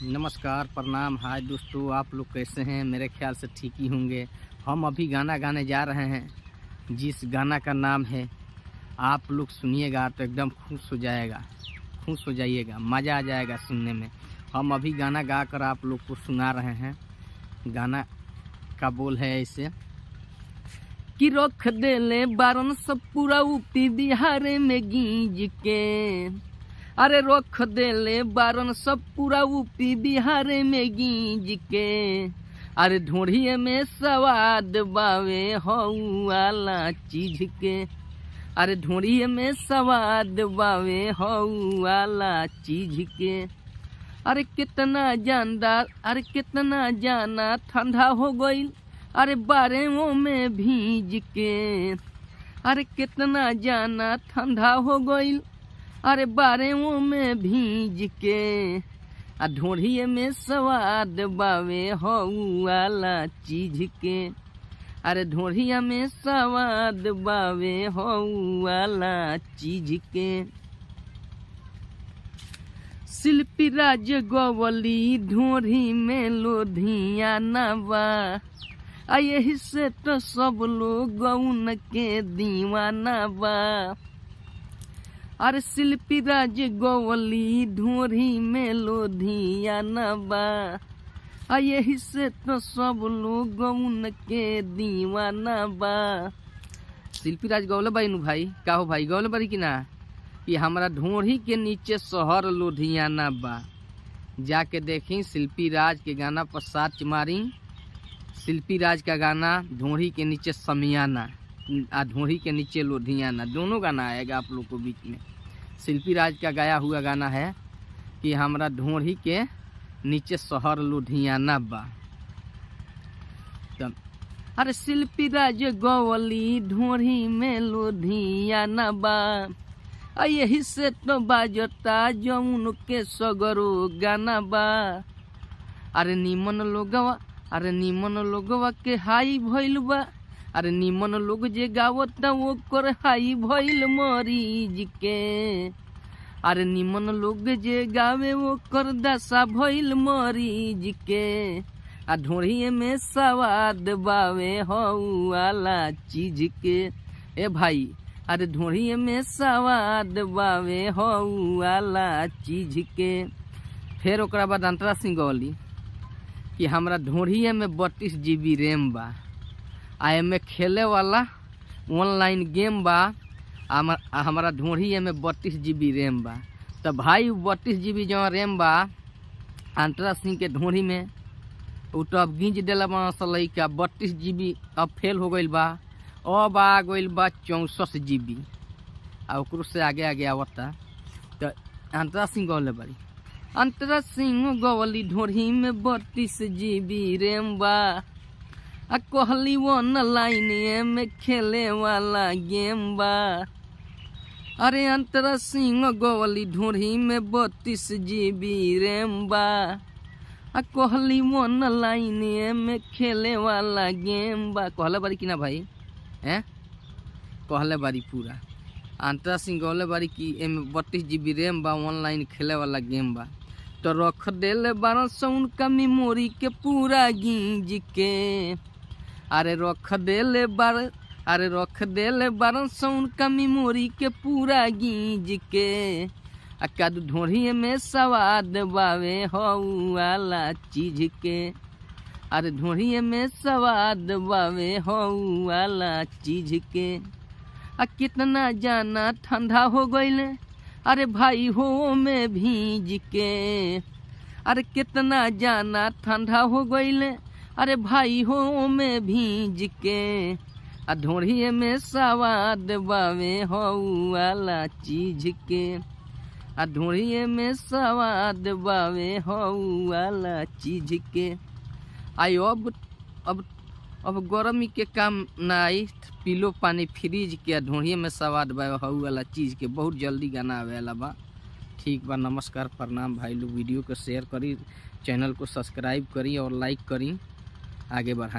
नमस्कार, प्रणाम, हाय दोस्तों, आप लोग कैसे हैं? मेरे ख्याल से ठीक ही होंगे। हम अभी गाना गाने जा रहे हैं, जिस गाना का नाम है, आप लोग सुनिएगा तो एकदम खुश हो जाएगा, खुश हो जाइएगा, मज़ा आ जाएगा सुनने में। हम अभी गाना गा कर आप लोग को सुना रहे हैं। गाना का बोल है ऐसे कि रख देले बारन सब पूरा यूपी बिहार में गींज के, अरे रख देले बारन सब पूरा यूपी बिहार में गींज के, अरे ढोढ़िए में सवाद बावे हौवाला चीज के, अरे ढोढ़िए में सवाद बावे हौवाला चीज के। अरे कितना जानदार, अरे कितना जाना ठंडा हो गईल, अरे बारेओं में भीज के, अरे कितना जाना ठंडा हो गईल, अरे बारेओं में भीज के, आ ढोढ़िए में सवाद बावे हौवाला चीज के, अरे ढोढ़िया में सवाद बावे हौवाला चीज के। शिल्पी राज गवली ढोढ़ी में लोधियाना बा, आ यही से तो सब लोग उनके दीवाना बा। अरे शिल्पी राज गवली ढोढ़ी में लोधियाना बा, आ यही से तो सब लोग उनके दीवाना बा। शिल्पी राज गौले बाई नु भाई, का हो भाई गौले बारी कि ना, कि हमारा ढोढ़ी के नीचे शहर लोधियाना बा। जाके देखी शिल्पी राज के गाना पर सर्च मारी, शिल्पी राज का गाना ढोढ़ी के नीचे समियाना आ ढोढ़ी के नीचे लोधियाना, दोनों गाना आएगा आप लोग को बीच में। शिल्पी राज का गाया हुआ गाना है कि हमारा ढोढ़ी के नीचे शहर लोधियाना बा। अरे शिल्पी राज गवली ढोढ़ी में लोधियाना बा, आ यही से तो बाजता जौन के सगरो गाना बा। अरे निमन लोगवा, अरे निमन लोगवा के हाई भइल बा, अरे निमन लोग जे गावता ओकर हाई भइल मरीज के, अरे निमन लोग जे गावे ओकर दशा भइल मरीज के, आ ढोढ़िए में सवाद बावे हौवाला चीज के। ए भाई, अरे ढोढ़िए में सवाद बावे हौवाला चीज के। फिर ओकरा बाद अंतरा सिंह गौली कि हमरा ढोढ़िए में 32 GB RAM बा, आ एमे खेले वाला ऑनलाइन गेम बा, हमारा ढोढ़िए में 32 GB RAM बा। तो भाई 32 GB जो रैम बा अंतरा सिंह के ढोढ़ी में, उ तो अब गिंज दिला बा लइका, 32 GB अब फेल हो गईल बा, अब आ गईल बा 64 GB, आ ओकरो से आगे आगे आवता। तो अंतरा सिंह गौले बारी, अंतरा सिंह गवली ढोढ़ी में 32 GB RAM बा, आ कहली ऑनलाइन में खेले वाला गेम बा। अरे अंतरा सिंह गवली ढोढ़ी में 32 GB RAM बा, आ कहली ऑनलाइन में खेले वाला गेम बा। कहले बारी कि ना भाई, हैं कहले बारी पूरा। अंतरा सिंह गौले बारी कि एमे 32 GB RAM बा, ऑनलाइन खेले वाला गेम बा। तो रख देले 1200 उनका मेमोरी के पूरा गींज के, अरे रख देले अरे रख देले 1200 उनका मेमोरी के पूरा गींज के, आ कादू ढोढ़िए में सवाद बावे हौवाला चीज के, अरे ढोढ़िए में सवाद बावे हौवाला चीज के। आ कितना जाना ठंडा हो गईल, अरे भाई हो में भीज के, अरे कितना जाना ठंडा हो गईल, अरे भाई हो में भीज के, आ ढोढ़िए में सवाद बावे हौवाला चीज के, आ ढोढ़िए में सवाद बावे हौवाला चीज के। आई अब गर्मी के काम ना आई, पीलो पानी फ्रिज के, ढोढ़िए में सवाद बा हौवाला चीज़ के। बहुत जल्दी गाना आवेला बा। ठीक बा, नमस्कार, प्रणाम भाई लोग। वीडियो को शेयर करी, चैनल को सब्सक्राइब करी और लाइक करी, आगे बढ़ाई।